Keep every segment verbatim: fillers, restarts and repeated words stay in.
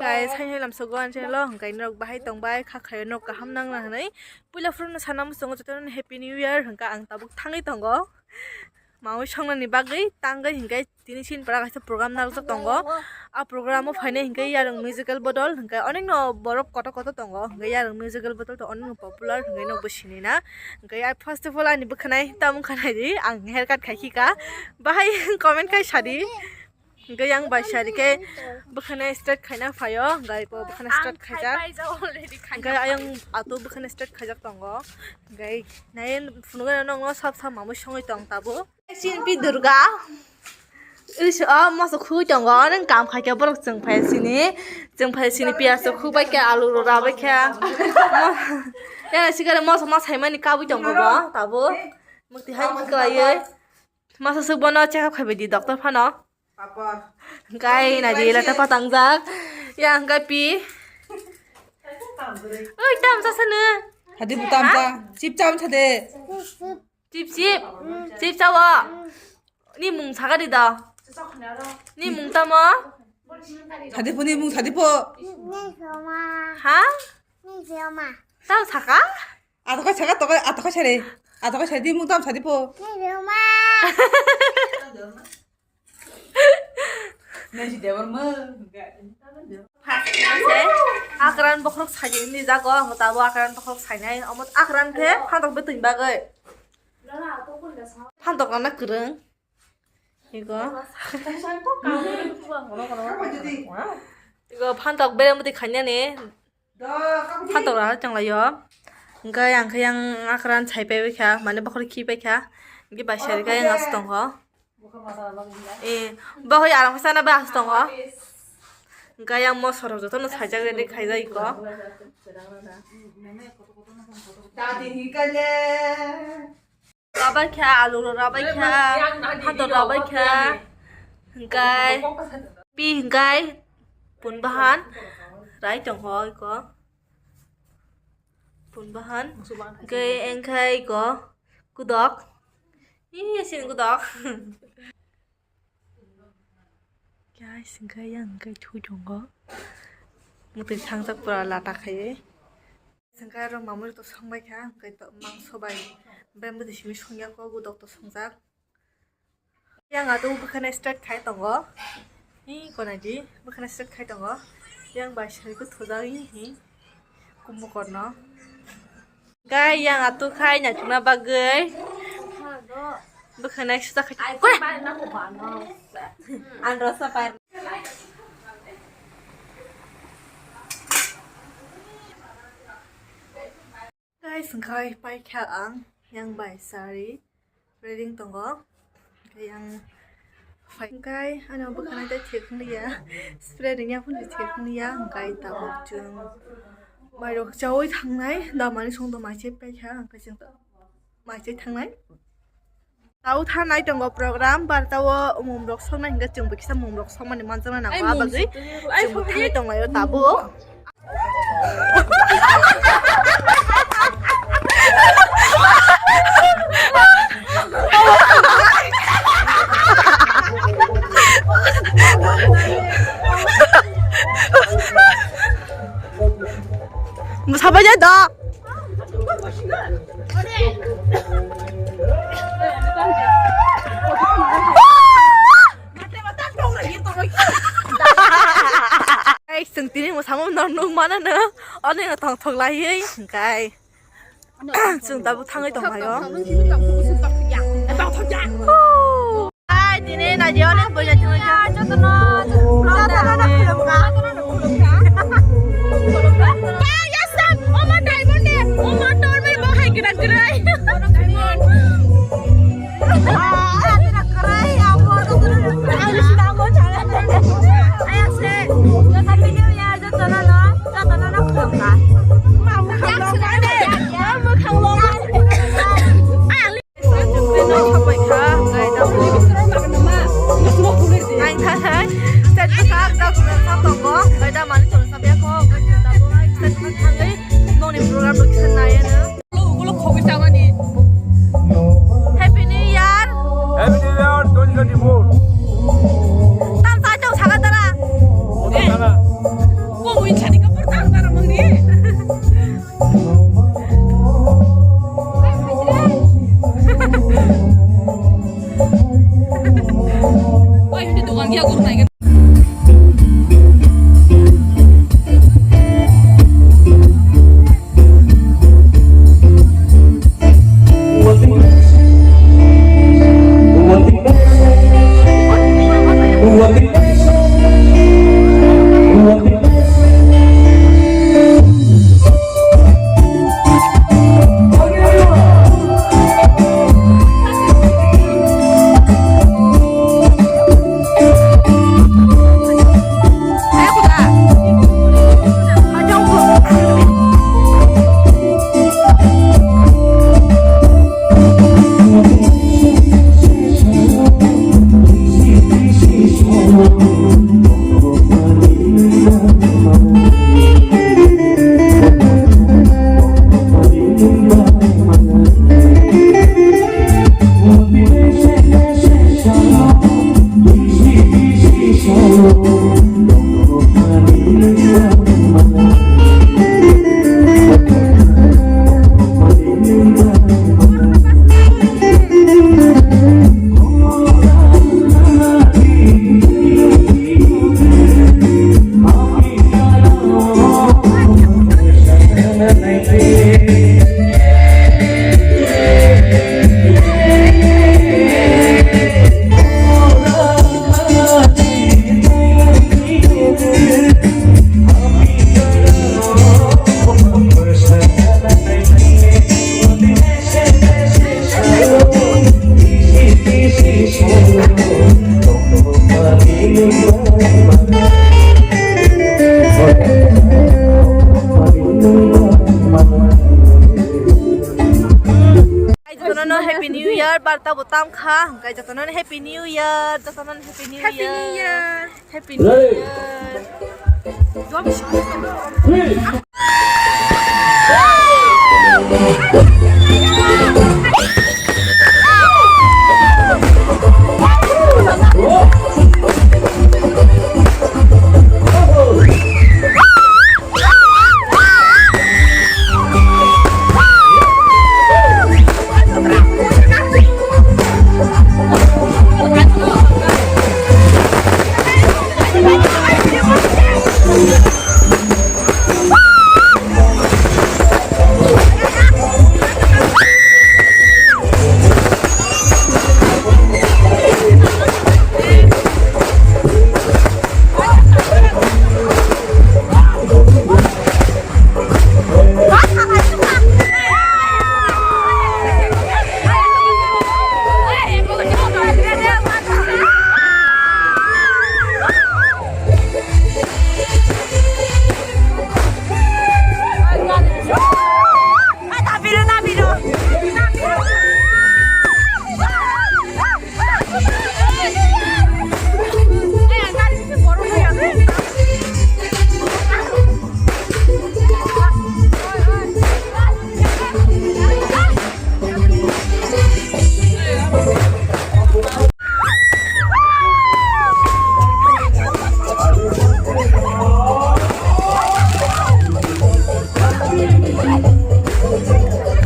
Guys, hai hai lamsogo ang channel o, hwnkhe norok bahai tongbai, kha khayo nok kaham nang nang hinwi. Puila phuru no sana muchungo jotono Happy New Year hwnkha ang tabuk thangwi tongo. Maui songnani bagwi tangwi hwnkhe tini Sinpra kaisa program narwkjak tongo. A program o phainai hwnkhe Yarwng Musical Bodol hwnkhe onekno borok kotor kotor tongo. Hwnkhe Yarwng Musical Bodol to onekno popular hwnkhe nokbo sinina. Hwnkhe first of all ani bwkhanai tamung khanai di, ang haircut khai khika. Bahai comment khai sadi. Hwnkhe yang bai sari khe bwkhano straight khaina phaio, hwnkhe bo bwkhano straight khaijak. Hwnkhe ayang atu bwkhano straight khaijak tongo. Hwnkhe nai phunukgwi nokno sab sab mamui songwi tong tabuk. Sinpi Durga. Iriso o moso khugwi tongo, nang kam khaikhe borok chwng phai sini. Chwng phai sini piyas rok khukbai khe, alu rok rabai khe. Mo-, ya sikare moso ma saimani kabui tongo bo tabuk. Mukti hai kwlaiwi. Masa swk bono check up khaibai di doctor phano. Papor. Hwnkhe naidi lata patangjak. Ya hwnkhe pi. Oi, tam sa sanu. Hadi butam sa. Chip cham sa de. Chip chip. Chip chawo. Ni mung saka di da. Ni mung tamo. Hadi po, ni mung hadi po. Ha? Tam saka? Atokai saka tokai, atokai sare. Atokai sare di mung tam sadi po. Nai si dewar ma. First se akran bokhorok saidi ni jago, ang tabo akran bokhorok sainai, omo akran khe phantok betwing bagwi. Phantok rana kwrwng. Ego. Ego phantok bereng bwtwi khainani. Phantok rana chwnglaio. Hwnkhe ang khe yang akran sai pai kha, mane bokhorok khi pai kha. Hwnkhe bai sari khe yang aswk tongkho. Eh, bokhorok aram khe sana bai aswk tongkho. Hwnkhe yang mosorok jotono saijak ready khaijak iko. Rabai kha, alu rok rabai kha, phantok rabai kha, hwnkhe pi hwnkhe pun bahan rai tongkho iko, pun bahan hwnkhe engkhe iko kudok, ih, sini kudok. Guys, hwnkhe yang hwnkhe thui tongo. Mwtwi thangjak pura lata khaiwi. Hwnkhe aro mamui to songbai kha, hwnkhe to mangso bai bembo de simi songya kok, udok to songjak. Yang ado bwkhano start khai tongo. Hi konadi bwkhano start khai tongo. Yang bai sai ko thojak hi hi. Kumbo korno. Gai yang atu khai na chuna bagwi. Bwkhano start khai. Kore. Andro sa pai. Guys, hwnkhe paikha ang yang bai sari reading tongo. Hwnkhe yang phai-, hwnkhe ano bwkhanai tei thik wngya, spray ringya phano thik wngya, hwnkhe tabuk chwng mairok chaui thangnai, damani songdo mai se paikha, hwnkhe chwng mai se thangnai. Tau thanai tongo program, bar tao mum rok soknai hingke chwng bo kisa mum rok sokmani manjaknai nango, ah bagwi chwng bo thangwi tonglaio tabuk. Mwsabai de do. Ei, chwng tini mwsamo no nukmano no, ono no tongthok laiwi hwnkhe. Chwng tabuk thangwi tonglaio. Ai, tini naidi onek boya thangwi. Jotono, jotono khulumkha. Omo diamond de, omo tormir bo hai gidan girai. Jotono no Happy New Year, barta bo tam kha, hwnkhe jotono no Happy New Year, jotono no Happy New Year. Happy New Year.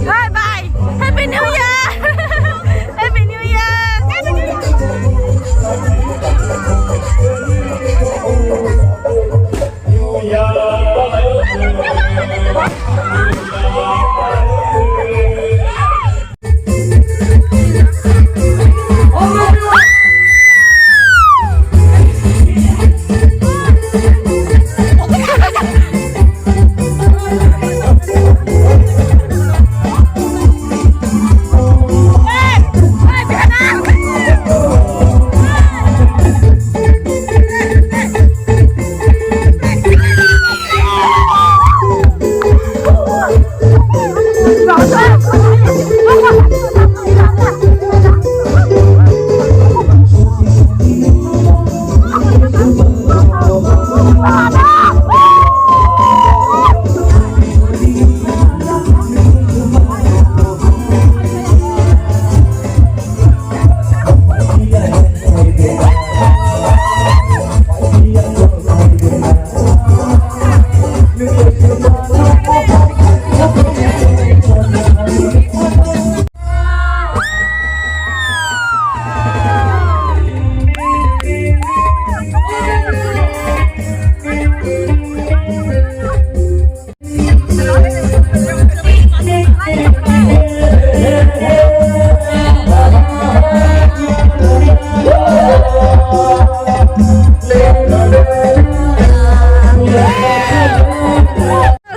Bye bye. Happy New Year. Happy New Year. Happy New Year.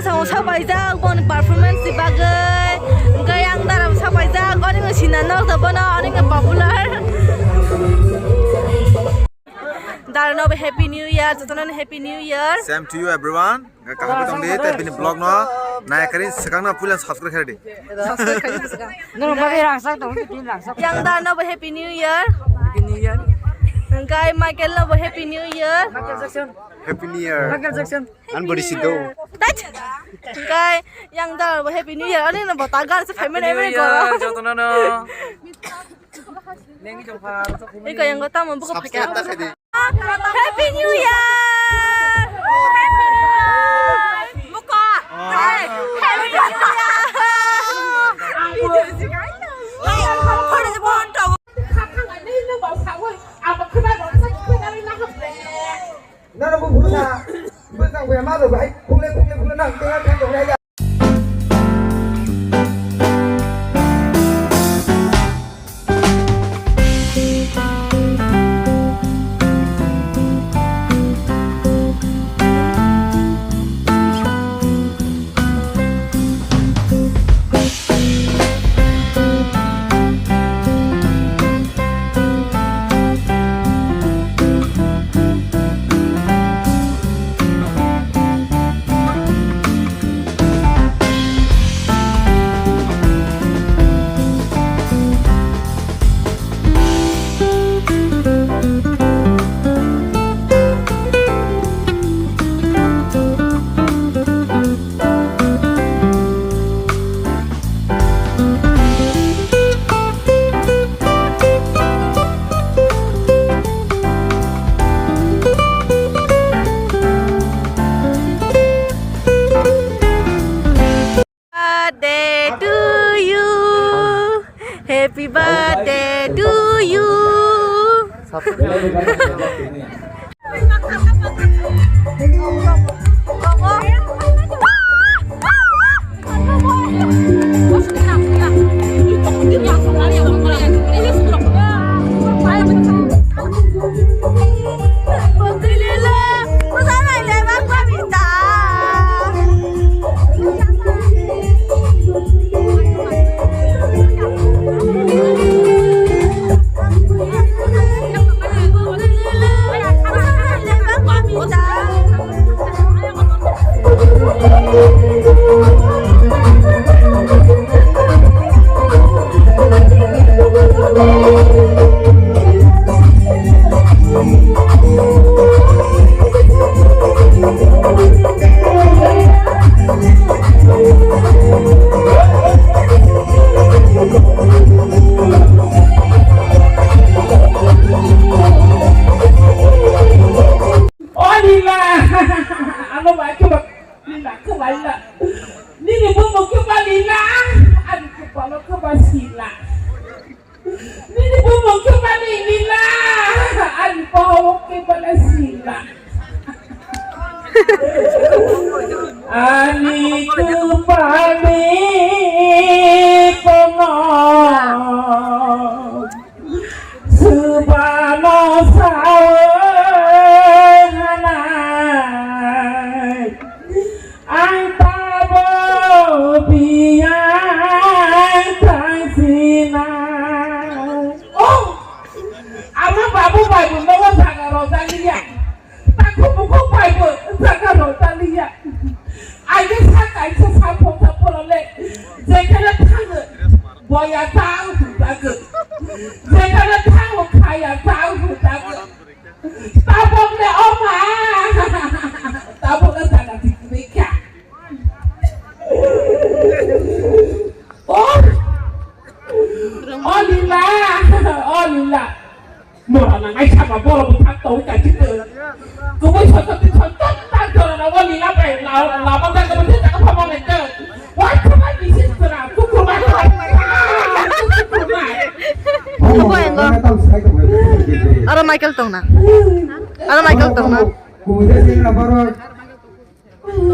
Samo sabaijak boni performance ni bagwi, hwnkhe yang dara sabaijak, oni no sina nok da bono, oni no popular. Dara no bo Happy New Year, jotono no Happy New Year. Same to you everyone. Kaham tong di, tei bini vlog no nai kari swkang no puila subscribe khe di. Subscribe khe di swkang. Nang bagwi rang sak tong, tin rang sak. Yang dara no bo Happy New Year. Happy New Year. Hwnkhe Michael no bo Happy New Year. Michael Jackson. Happy New Year. Michael Jackson. An body sido. Tat. Hwnkhe yang da bo Happy New Year. Ani no bota gar se family Happy New Year, goro. Jotono no. Iko yang gota mo buka pakai. Happy New Year. Buka. Happy New Year. Nana bu bulu na, bu tang bu ya ma do bai, bulu bulu bulu nang tengah tengah tengah ya. Birthday to you. Happy birthday to you. O lila, ano ba ke ba lila ke ba lila. Nini bumung ke ba lila, ani ke ba lo ke ba sila. Nini bumung ke ba ni lila, ani ba o ke ba la sila. Ani ke ba ni kono. Subano sawi hanai, ang tabo biyang tangsinai. Oh, ama babu bai bo nogo jaga rojak liya. Takhuk bukhuk bai bo jaga rojak liya. Aini sa kaisa sa phoksa phorole, jekhane thango, boya jang hwnjago. Jekhane thango, khaya jang hwnjago. Tabokle o ma, tabokle jaga tikri kha. O, o lila, o lila. Mora nangai saka borok bwthak tongwi kaisa tong. Kubui sototi sototi tak jora na wali labai la-, lama jaga bwthak jaga phama lai tong. Wai khama bisi sera, kukurma khama, kukurma. Kubo engo. Aro Michael tongna. Aro Michael tongna.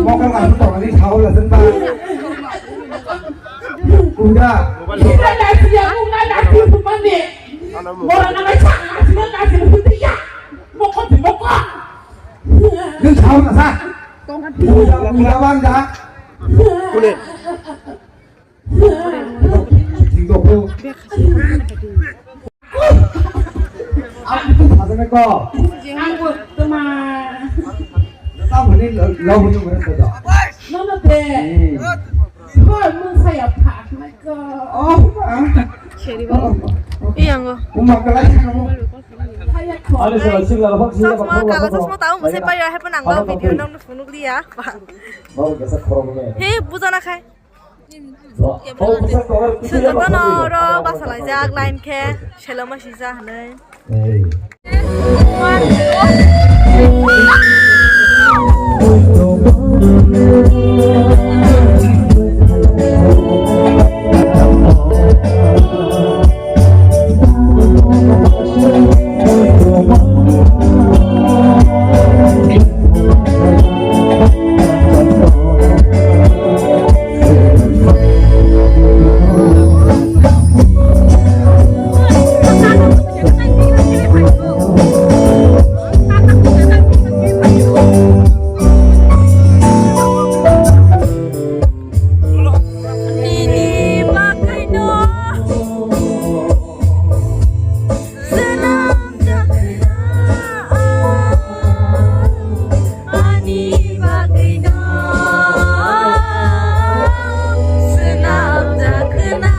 Mokol kasu tongani sao lasen ba. Kuda. Kita nasi ya, kuda nasi rumah ni. Mora nama cak nasi, nasi rumah ya. Mokol di mokol. Ni sao nasa. Kuda, kuda bang da. Kulit. Singkokbo. Ang ko. Ang ko tuma. Tamo ni lo, lo ni mo to. No, no, te. Hmm. Ko mo saya pa, na ko. Oh, ah. Seri ba. Oh, oh. Iyango. Uma kala mo. Saya ko. Ani sala singla rok sila chosma, bakha kala bakha chosma tao mose bakha. Payo, hai phano ang bakha video bakha. Nang phunuk liya. Bakha bakha. He, buja na khai. Bakha bakha. Sujata no ro basa laijak line khe, seloma sija hanai. Hey. Nini bagwino swnam jakhna, ani bagwino swnam jakhna.